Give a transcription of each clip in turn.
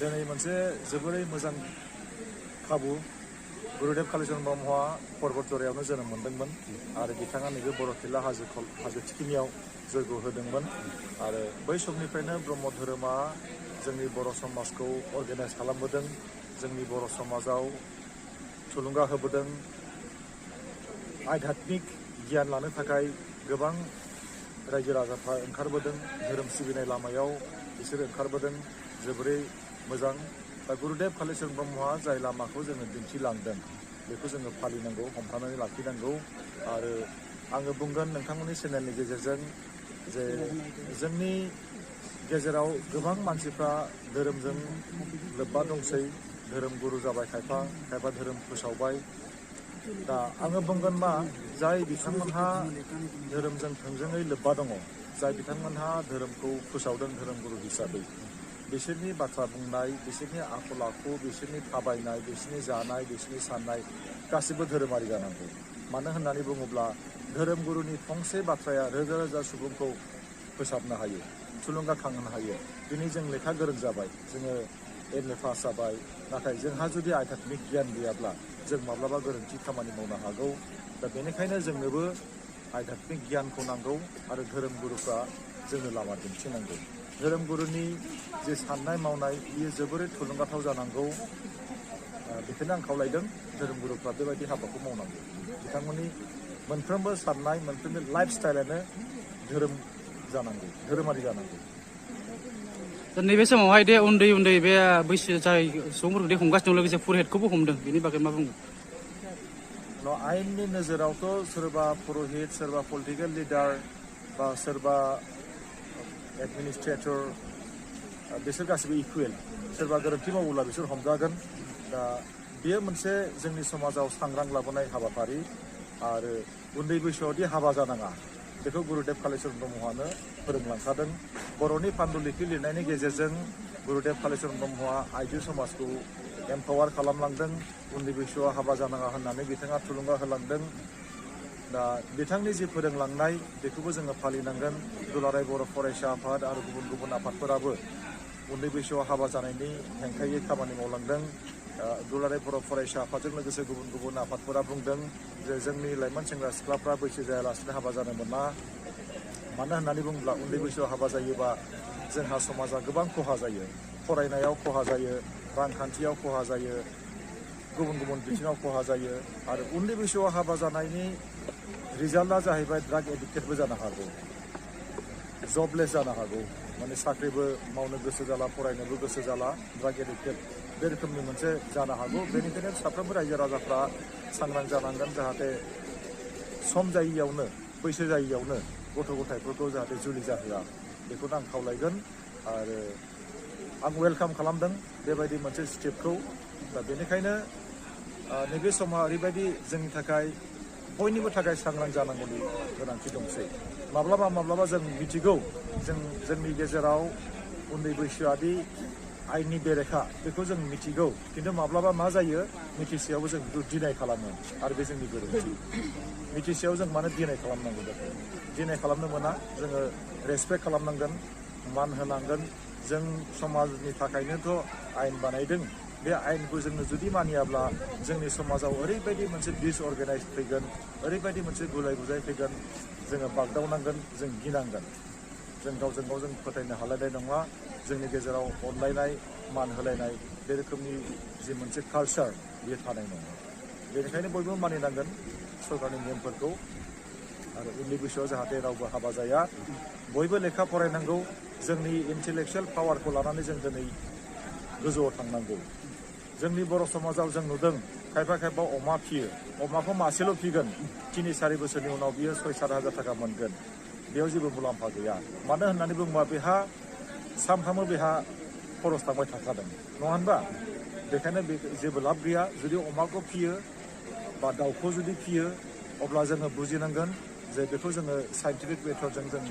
दिनै मोनसे जोबोरै मोजां खाबु गुरुदेव कालीचरण ब्रह्मआ पर्बतजरायावनो जोनोम मोन्दोंमोन आरो बिथाङा नैबे बरथिला हाजो थिखिनियाव जयग' होदोंमोन आरो बै समनिफ्रायनो ब्रह्म धोरोमा जोंनि बर' समाजखौ अर्गेनाइज खालामबोदों जोंनि बर' समाजाव थुलुंगा होबोदों आध्यात्मिक गियान लानो थाखाय गोबां रायजो राजाफ्रा ओंखारबोदों धोरोम सिबिनाय लामायाव बिसोरो ओंखारबोदों जोबोरै मोजां दा गुरुदेव कालीचरण ब्रह्मआ जाय लामाखौ जोङो दिन्थिलांदों बेखौ जोङो फालिनांगौ हमथानानै लाखिनांगौ आरो आङो बुंगोन नोंथांमोननि चेनेलनि गेजेरजों जे जोंनि गेजेराव गोबां मानसिफ्रा धोरोमजों लोब्बा दंसै धोरोम गुरु जाबाय खायफा धोरोम फोसावबाय दा आङो बुंगोन मा जाय बिथांमोनहा धोरोमजों थोंजोङै लोब्बा दङ जाय बिथांमोनहा धोरोमखौ फोसावदों धोरोम गुरु हिसाबै बिसोरनि बाथ्रा बुंनाय बिसोरनि आखल आखु बिसोरनि थाबायनाय बिसोरनि जानाय बिसोरनि साननाय गासिबो धोरोमारि जानांगौ मानो होननानै बुङोब्ला धोरोम गुरुनि फंसे बाथ्राया रोजा रोजा सुबुंखौ फोसाबनो हायो थुलुंगाखांहोनो हायो दिनै जों लेखा गोरों जाबाय जोङो MA पास जाबाय नाथाय जोंहा जुदि आध्यात्मिक गियान गैयाब्ला जों माब्लाबा गोरोन्थि खामानि मावनो हागौ दा बेनिखायनो जोंनोबो आध्यात्मिक गियानखौ नांगौ आरो धोरोम गुरुफ्रा जोंनो लामा दिन्थिनांगौ धोरोम गुरुनि जे साननाय मावनाय बियो जोबोरै थुलुंगाथाव जानांगौ बेखौनो आं खावलायदों धोरोम गुरुफ्रा बेबायदि हाबाखौ मावनांगौ बिथांमोननि मोनफ्रोमबो साननाय मोनफ्रोमबो लाइफ स्टाइलानो धोरोम जानांगौ धोरोमारि जानांगौ नैबे समावहाय दे उन्दै बे बैसो जाय सुबुंफोरखौ दे हमगासिनो दं लोगोसे पुर'हितखौबो हमदों बेनि बागै मा बुङो आयेननि नोजोरावथ' सोरबा पुर'हित सोरबा पलिटिकेल लिडार बा सोरबा एडमिनिस्ट्रेटर बिसोर गासिबो इकुवेल सोरबा गोरोन्थि मावोब्ला बिसोर हमजागोन दा बेयो मोनसे जोंनि समाजाव सांग्रां लाबोनाय हाबाफारि आरो उन्दै बैसोआवदि हाबा जानाङा बेखौ गुरुदेव कालीचरण ब्रह्मआनो फोरोंलांखादों बर'नि पान्डुलिपि लिरनायनि गेजेरजों गुरुदेव कालीचरण ब्रह्मआ आइजो समाजखौ एम्पावार खालामलांदों उन्दै बैसोआव हाबा जानाङा होननानै बिथाङा थुलुंगा होलांदों दा बिथांनि जि फोरोंलांनाय बेखौबो जोङो फालिनांगोन दुलाराय बर' फरायसा आफाद आरो गुबुन आफादफोराबो उन्दै बैसोआव हाबा जानायनि हेंथायै खामानि मावलांदों दुलाराय बर' फरायसा आफादजों लोगोसे गुबुन आफादफोरा बुंदों जे जोंनि लाइमोन सेंग्रा सिख्लाफ्रा बैसो जायालासिनो हाबा जानो मोना मानो होननानै बुङोब्ला उन्दै बैसोआव हाबा जायोबा जोंहा समाजा गोबां खहा जायो फरायनायाव खहा जायो रांखान्थियाव खहा जायो गुबुन बिथिङाव खहा जायो आरो उन्दै बैसोआव हाबा जानायनि रिजाल्टआ जाहैबाय ड्राग एडिक्टेडबो जानो हागौ जबलेस जानो हागौ माने साख्रिबो मावनो गोसो जाला फरायनोबो गोसो जाला ड्राग एडिक्टेड बे रोखोमनि मोनसे जानो हागौ बेनिखायनो साफ्रोमबो रायजो राजाफ्रा सांग्रां जानांगोन जाहाथे सम जायियावनो बैसो जायियावनो गथ' गथायफोरखौ जाहाथे जुलि जाहोआ बेखौनो आं खावलायगोन आरो आं वेलकाम खालामदों बेबायदि मोनसे स्टेपखौ दा बेनिखायनो नैबे समा ओरैबायदि जोंनि थाखाय बयनिबो थाखाय सांग्रां जानांगौनि गोनांथि दंसै माब्लाबा जों मिथिगौ जोंनि गेजेराव उन्दै बैसोआदि आयेननि बेरेखा बेखौ जों मिथिगौ खिन्थु माब्लाबा मा जायो मिथिसेयावबो जों डिनाय खालामो आरो बे जोंनि गोरोन्थि मिथिसेयाव जों मानो डिनाय खालामनांगौ बेखौ डिनाय खालामनो मोना जोङो रेसपेक्ट खालामनांगोन मान होनांगोन जों समाजनि थाखायनोथ' आयेन बानायदों बे आयेनखौ जोंनो जुदि मानियाब्ला जोंनि समाजाव ओरैबायदि मोनसे डिसअर्गेनाइज फैगोन ओरैबायदि मोनसे गुलाय गुजाय फैगोन जोङो बागदावनांगोन जों गिनांगोन जों गावजों गाव जों फोथायनो हालायनाय नङा जोंनि गेजेराव अनलायनाय मान होलायनाय बे रोखोमनि जि मोनसे कालचार बेयो थानाय नङा बेनिखायनो बयबो मानिनांगोन सरकारनि नेमफोरखौ आरो उन्दै बैसोआव जाहाथे रावबो हाबा जाया बयबो लेखा फरायनांगौ जोंनि इन्टेलेक्सुवेल पावारखौ लानानै जों दिनै गोजौआव थांनांगौ जोंनि बर' समाजाव जों नुदों खायफा अमा फियो अमाखौ मासेल' फिगोन 3-4 बोसोरनि उनाव बियो 6-7 हाजार थाखा मोनगोन बेयाव जेबो मुलाम्फा गैया मानो होननानै बुङोबा बेहा सानफ्रामबो बेहा खरस थांबाय थाखादों नङा होनबा बेखायनो बे जेबो लाब गैया जुदि अमाखौ फियो बा दाउखौ जुदि फियो अब्ला जोङो बुजिनांगोन जे बेखौ जोङो साइन्टिफिक मेथडजों जों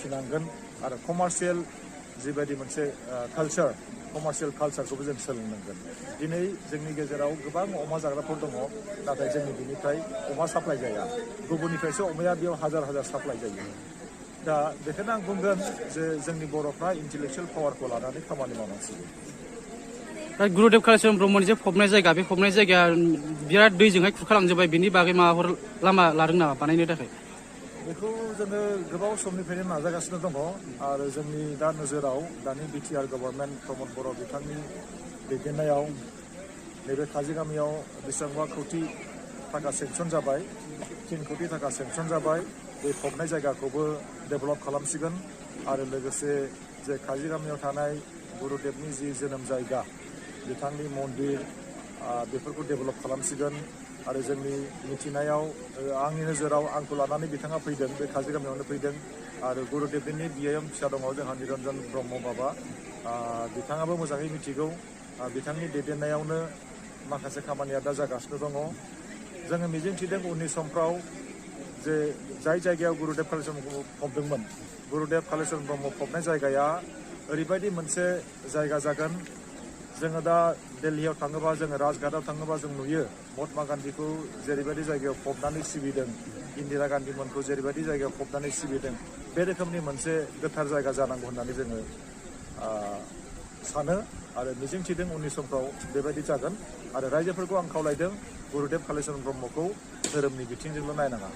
फिनांगोन आरो कमार्शियेल जिबायदि मोनसे कमार्शियेल कालचारखौबो जों सोलोंनांगोन दिनै जोंनि गेजेराव गोबां अमा जाग्राफोर दङ नाथाय जोंनि बिनिफ्राय अमा साप्लाइ जाया गुबुननिफ्रायसो अमाया बेयाव हाजार साप्लाइ जायो दा बेखायनो आं बुंगोन जे जोंनि बर'फ्रा इन्टेलेक्सुवेल पावारखौ लानानै खामानि मावनांसिगौ गुरुदेव कालिचरन ब्रह्मनि जे फबनाय जायगा बे फबनाय जायगाया बिराद दैजोंहाय खुरखालांजोब्बाय बिनि बागै माबाफोर लामा लादों नामा बानायनो थाखाय बेखौ जोङो गोबाव समनिफ्रायनो नाजागासिनो दङ आरो जोंनि दा नोजोराव दानि बिटिआर गभर्नमेन्ट प्रमद बर' बिथांनि दैदेननायाव नैबे काजिगामियाव बेसेबांबा कौटि थाखा सेंसन जाबाय 3 कौटि थाखा सेंसन जाबाय बे फबनाय जायगाखौबो डेभेलप खालामसिगोन आरो लोगोसे जे काजिगामियाव थानाय गुरुदेबनि जि जोनोम जायगा बिथांनि मन्दिर बेफोरखौ डेभेलप खालामसिगोन आरो जोंनि मिथिनायाव आंनि नोजोराव आंखौ लानानै बिथाङा फैदों बे काजिगामियावनो फैदों आरो गुरुदेबनि बियायं फिसा दङ जोंहा निरन्जन ब्रह्म बाबा बिथाङाबो मोजाङै मिथिगौ बिथांनि दैदेननायावनो माखासे खामानिया दा जागासिनो दङ जोङो मिजिंथिदों उननि समफ्राव जे जाय जायगायाव गुरुदेब कालिचरन ब्रह्म फबदोंमोन गुरुदेब कालिचरन ब्रह्म फबनाय जायगाया ओरैबायदि मोनसे जायगा जागोन जोङो दा दिल्लीयाव थाङोबा जोङो राजघाटआव थाङोबा जों नुयो महात्मा गान्धीखौ जेरैबायदि जायगायाव फबनानै सिबिदों इन्दिरा गान्धीमोनखौ जेरैबायदि जायगायाव फबनानै सिबिदों बे रोखोमनि मोनसे गोथार जायगा जानांगौ होननानै जोङो सानो आरो मिजिंथिदों उननि समफ्राव बेबायदि जागोन आरो रायजोफोरखौ आं खावलायदों गुरुदेब कालिचरन ब्रह्मखौ धोरोमनि बिथिंजोंल' नायनाङा